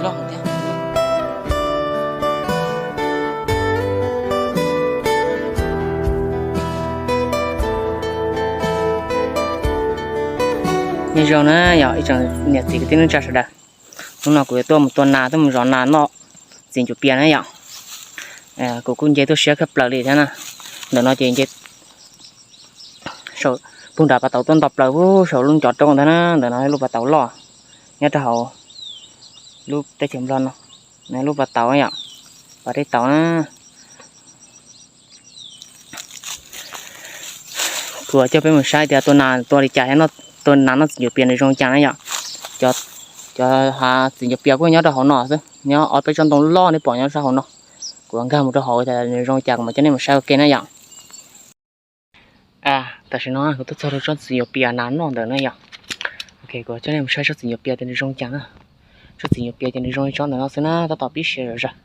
loj thiab. Nyob zoo na yom, ib tsoom niam txiv kwv tij neej tsa sawv daws. Hnub no kuv yuav tuaj mus tua nas, tuaj mus zov nas noj txiv ncuav pias na yom. Kuv kuj nce tuaj siab kawg plaws li thiab na. Ntawm no ces nce saum, puag nram pas tauv tuaj nto plaws, saum lub ncov roob ntawd na, ntawm no lub pas tauv loj nyob rau hauv lub teb chaws Nplog no, lub pas tauv yom, pas dej tauv na. Kuv coj peb mus saib tias tua nas tua li cas thiab, tua nas noj txiv ncuav pias nws zoo li cas na yom. Cov hav txiv ncuav pias kuj nyob rau hauv no xwb, nyob ob peb tsob ntoo loj nej pom nyob sab hauv no. Kuv nkag mus rau hauv tias nws zoo li cas kuv mam coj nej mus saib ua ke na yom. Tam sim no kuv tuaj txog rau tsob txiv ncuav pias nas noj ntawm na yom. Ok, kuv coj nej mus saib tsob txiv ncuav pias tias nws zoo li cas na. Tsob txiv ncuav pias ces nws zoo li tsob ntawm no xwb na, tab tom pib siav zom zaws.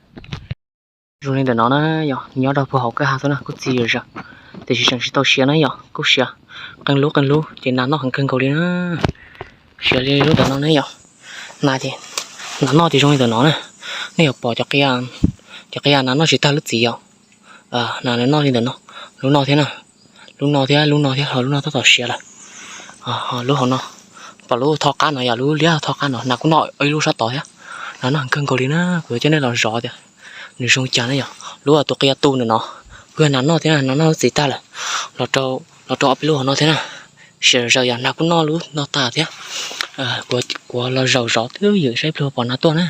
Zoo li ntawm no na yom, nyob rau puag hauv kwj ha xwb na, kuj txi zom zaws, tiam sis tseem tsis tau siav na yom, kuj siav qee lub qee lub ces nas noj heev kawg nkaus li na. Siav li lub ntawm no ne yom, nas ces, nas noj ces zoo li ntawm no na. Nej yuav pom cov qia nas noj tsis tag lub txiv yom. Nas noj li ntawm no, lub no thiab na, lub no thiab, lub no thiab, ho lub no tab tom siav lawm. Lub hauv no, pom lub tho qab no yom, lub liab tho qab no nas kuj noj ib lub sab tod thiab. Nas noj heev kawg nkaus li na, kuv yuav coj nej los zov tias nws zoo li cas na yom. Lub tus qia tu ntawm no kuj yog nas noj thiab, nas noj lub txiv tag lawm. Los rau ob peb lub hauv no thiab na. Siav zom zaws yom, nas kuj noj lub no tag thiab. Kuv los zaum zov twb ywm saib ib pliag pom nas tuaj na.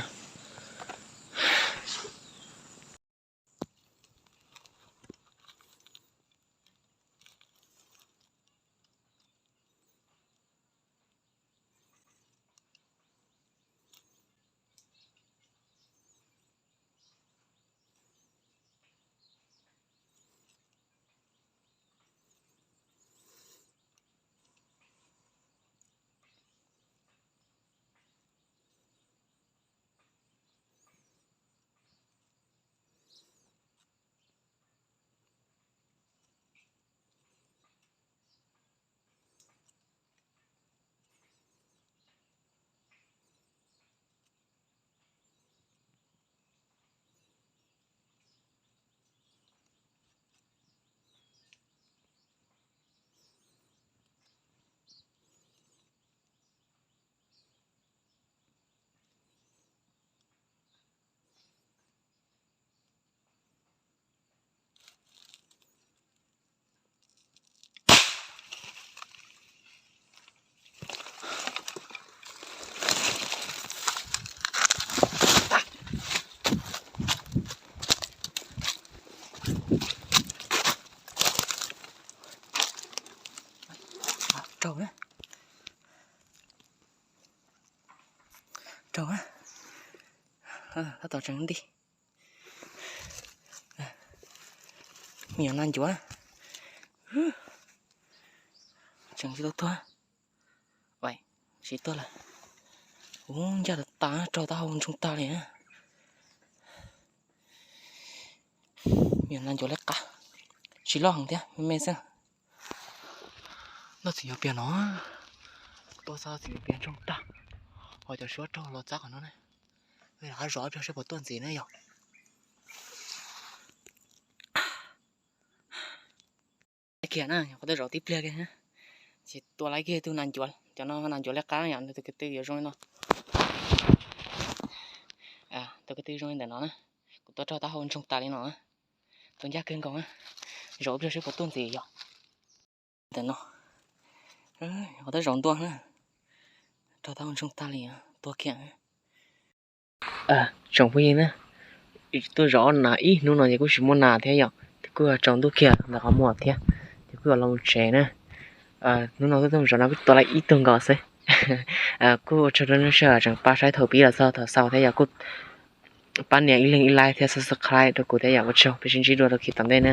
Raug, raug, tab tom tseem nti. Me nyuam nas ncuav tseem tsis tau tuag. Tsis tuag lawm. Ua ncaj tas tas, raug taub hau ntsoog tag li. Me nyuam nas ncuav lej qab, tsis loj heev thiab, me me xwb. Noj txiv ncuav pias no, tua txog txiv ncuav pias ntsoog tag, ho cov suab raug los txab qhov no na. Qab zov ib pliag seb puas tuaj ntxiv na yom. Kiag na, qhov twb zov tib pliag kiag, ces tua laiv kiag tug nas ncuav, cov no nas ncuav lej qab yom, tus ko tw yuav zoo li no. Tus ko tw zoo li ntawm no na, kuv tua raug taub hau ntsoog tas li no, tua ncaj kawg nkaus na. Zov ib pliag seb puas tuaj ntxiv yom. Ntawm no, qhov twb zov ntua na, raug taub hau ntsoog tag li, tua kiag. Tsoom phooj ywg na, tuaj zov nas ib hnub no ces kuj tsis muaj nas thiab yom, kuj tsaus ntuj kiag ntawm qhov muag thiab, ces kuj los mus tsev na. Hnub no tuaj zov nas kuj tua lawm ib tug nkaus xwb. Kuj ua tsaug rau nej sawv daws tseem pab saib thaum pib los txog thaum xaus thiab yom, kuj pab nias ib leeg ib like thiab subscribe rau kuv thiab yom, ua tsaug, peb sib ntsib dua rau clip tom ntej na.